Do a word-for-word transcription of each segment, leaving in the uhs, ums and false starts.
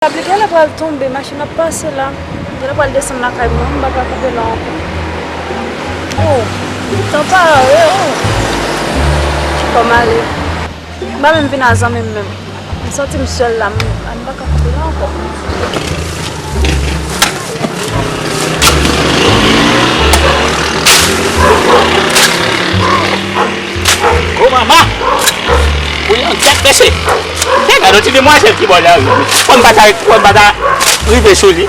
Lapli genlè pral tonbe, machin ap pase la. Genlè pral desann lakay mwen, m pa ka kanpe la ankò. Oh, tan pare, oh. Kòm ale. M pa menm vin a zanmi m menm. M santi m sèl la, m, m pa ka kanpe la ankò. O manman! Wi, yon tèt mesye. Te gade yon ti demwazèl ki bò lari. Fò m pa ta, fò m pa ta rive sou li.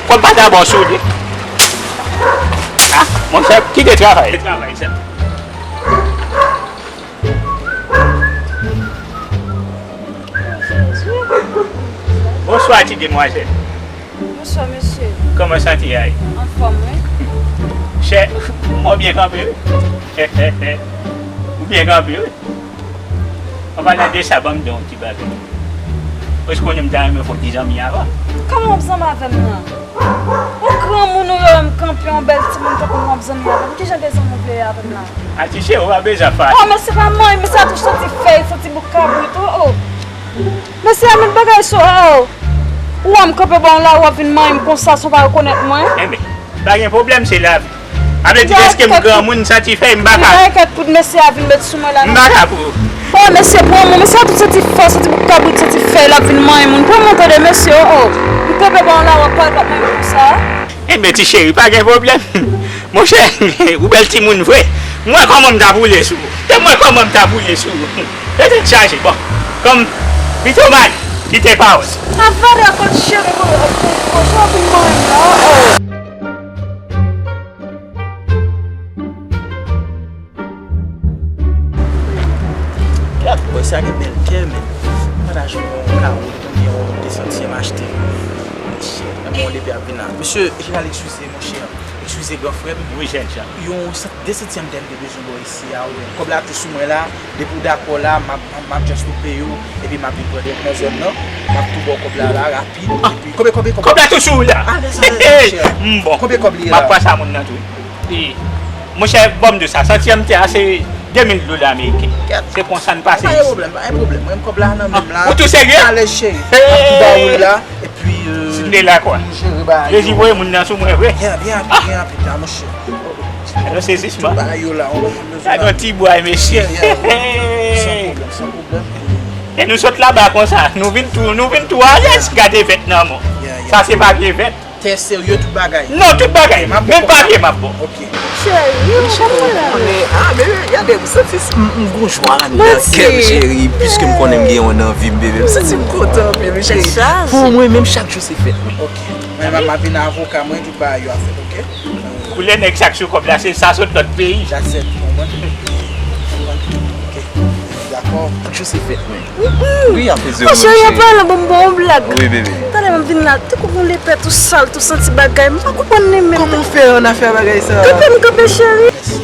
Fò m pa ta bon sou li. Ah, monchè, kite travay. Kite travay, sè. Bonswa, ti demwazèl. Bonswa, mesye. Kòman santi a ye? Anfòm, wi. Chè, ou byen kanpe, wi. Ou byen kanpe, wi. An palan de sa, ban m di w yon ti bagay. Ou konnen m ta renmen fè w ti zanmi avan. Kòman w ap zanmi avè m nan? Ou granmoun ou wè m kanpe yon bèl timoun tankou m w ap zanmi avè m. Kijan de zanmi w vle avè m la? Ati cheri, ou pa bezwen fache. Oh, mesye pa manyen, mesye a tou se ti fèy, se ti bouk kabrit, oh, oh. Mesye a met bagay sou, oh, oh. Ou wè m kanpe ba w la, w ap vin manyen m konsa san w pa rekonèt mwen? Enben, pa gen pwoblèm, se lavi. A vle di, dèske m granmoun, sa ti fèy, m pa ka. Li pa enkyèt kout mesye a vin met sou mwen la, non. M pa ka pou ou. Oh, mesye, pran mwen, mesye a tout se ti fèy, se ti bouk kabrit, se ti fèy, l ap vin manyen moun. Pran mwen tande, mesye, oh, oh. M kanpe ba w la, w ap pale, w ap manyen m konsa. Enben, ti cheri, pa gen pwoblèm. Monchè, ou bèl timoun vre. M wè kòman m ta boule sou ou. Te m wè kòman m ta boule sou ou. Tèt chaje, bon. Kòm, pito mal, kite pawòl. Sa vale akòl cheri, bon, bon, bon, jan w vin manyen m la, oh, oh. Gad, bòy sa gen bèl kè, men. M pa ta jwenn yon kawo, oubyen yon de santyèm achte. Mesye, nan bon lepe ap vin la. Mesye, Gérald, eskize, monchè. Eskize, gran frè m. Wi, jènjan. Yon san-, de santyèm tè m te bezwen bò isi a, wi. Kòb la tou sou mwen la. Depi w dakò la, m ap, m ap, m ap just loupe yo. Epi m ap vin pran lòt nan zòn nan. M ap tou ba w kòb la, la, rapid. Ah. Epi konbyen, konbyen, konbyen? Kòb la tou sou ou la. Alèz, alèz, monchè. M bon. Konbyen kòb li ye la? M ap pran sa moun nan tou. E, monchè, ban m di w sa, santyèm tè a se de mil dola ameriken. Kèt. Se konsa n pase isi. Pa gen pwoblèm, pa gen pwoblèm. Mwen, kòb la nan men m la. Ou tou serye? Alèz, cheri. M ap tou ba ou l la. Epi, euh, si m te la kwa. M jere bagay yo. Jezi voye moun nan sou mwen vre. Byen, byen rapid, byen rapid la, monchè. Gade yon sezisman. Tout bagay yo la, on. Gade yon ti bwa, mesye. Yeah, yeah. San pwoblèm, san pwoblèm. E nou sot laba konsa, nou vin tou, nou vin tou alèz, gade vèt nan men w. Yeah, yeah. Sa se papye vèt. Tè serye, tout bagay. Non, tout bagay. Menm papye m ap ba w. Ok. Cheri, ou konprann la. Ah, bebe, gade, m santi m, m gon jwa anndan kè m, cheri. Piske m konnen m gen yon nan vi m, bebe. M santi m kontan anpil, cheri. Pou mwen, menm chak jou se fèt mwen. Ok. Mwen, m ap vin avoka mwen, tout bagay yo ap fèt, ok? Koulè nèg sa k sou kòb la, se sa sot lòt peyi. That's it. Konprann? Ok. Dakò. Tout jou se fèt mwen. Wi, ap fè zero. Cheri, an palan, ban m ba w yon blag. Wi, bebe. Talè m vin la, tankou yon lepè tou sal, tou santi bagay. M pa konprann li menm. Kòman w fè annafè a bagay sa? Kanpe m kanpe, cheri. Mèsi.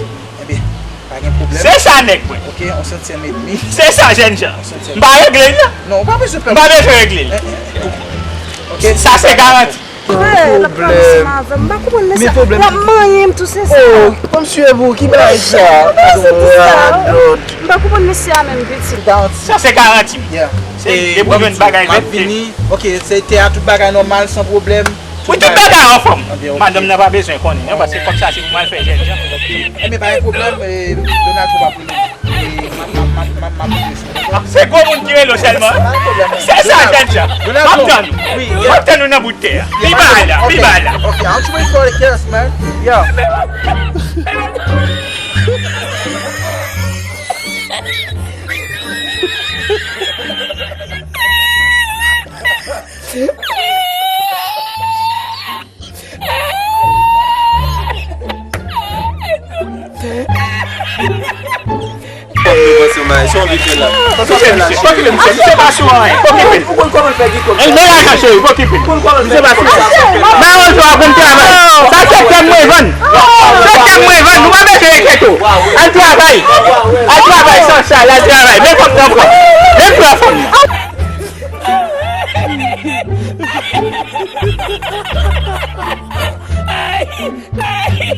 Ebyen, pa gen pwoblèm. Se sa, nèg mwen. Ok, on santyèm edmi. Se sa, jènjan. On santyèm. M pa regle l, non. Non, ou pa bezwen pè. M pa bezwen regle l. Eh, eh, eh. Ok. Sa se garanti. Frè, l ap pale ansanm avè m. M pa konprann mesye a. L ap manyen m tou, se sa. Oh, kòmsi e pou ki bagay sa? Bagay sa, ki sa? M pa konprann mesye a menm, piti. Sa se garanti. Yeah. Se depi w jwenn bagay vèt. M ap vini. Ok, se te a tout bagay nòmal, san pwoblèm. Wi, tout bagay anfòm. Madanm nan pa bezwen konnen, non, paske kòb sa se pou m al fè jènjan. Ebyen, pa gen pwoblèm, eh, Donald Trump ap rele. Eh, m ap, m ap, m ap, m ap, m ap rele sou. Se gwo moun ki rele w sèlman. Se sa, jènjan. M ap tann ou. M ap tann ou nan bout tè a. Pi ba la, pi ba la. Ok, I'll wait for the careless man. Yeah. Kòm nou ansanm, se yon vi fè la. Sa fè la, cheri. Misye pa sou anyen. Ou konn kòman l fè gen kòb. Men lajan, cheri, pa okipe l. Misye pa sou anyen. Mawozo ap konn travay. Sa se tèm mwen vann. Se tèm mwen vann. Ou pa bezwen enkyete w. Al travay. Al travay san chal, al travay. Men kòb nan pran.